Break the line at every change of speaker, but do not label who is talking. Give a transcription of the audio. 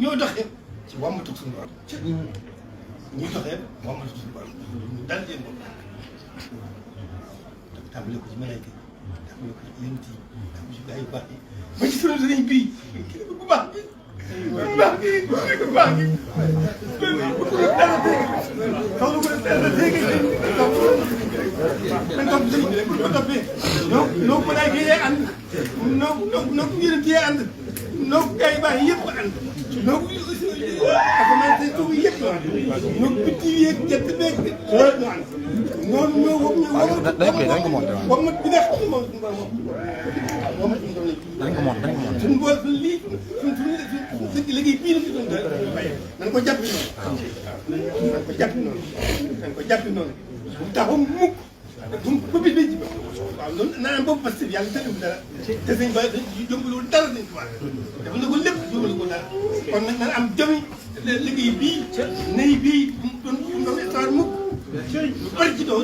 ñoo doxee ci wàmmatu suñu borom. ñuy doxee wàmmatu suñu borom dal seen bopp tàmbale ko ci malayka tàmbale ko ci yéen yi tàmbale ci gaa yu baax yi ba ci sunu sëriñ bii kii bu baax bi bu baax bi bu baax bi bu ko dara tege taw lu ko dara tege dañ topp sëriñ bi rek bu ko toppee noo malayka yee ànd noo yéen yee ànd noo gaa yu baax yi yëpp ànd noo asamaan say tuuti yëpp noo bitti yeeg jett beeg ñoo ànd noonu ñoo woo moom bi nga xam ne moom suñu borom moom dañ ko monté suñu borom lii suñu liggéey bii la si doon bàyyi nañ ko jàppi noonu nañ ko jàppi noonu nañ ko jàppi noonu bu taxaw mukk bu bi ci waaw loolu naan boobu parce que yàlla tëdd dara te sëñ ba jombalul dara dañ ko wax dafa na ko lépp jombalu ko dara kon nag nañ am jëmi liggéey bii nay bii doon histoire mukk lu bari ci doo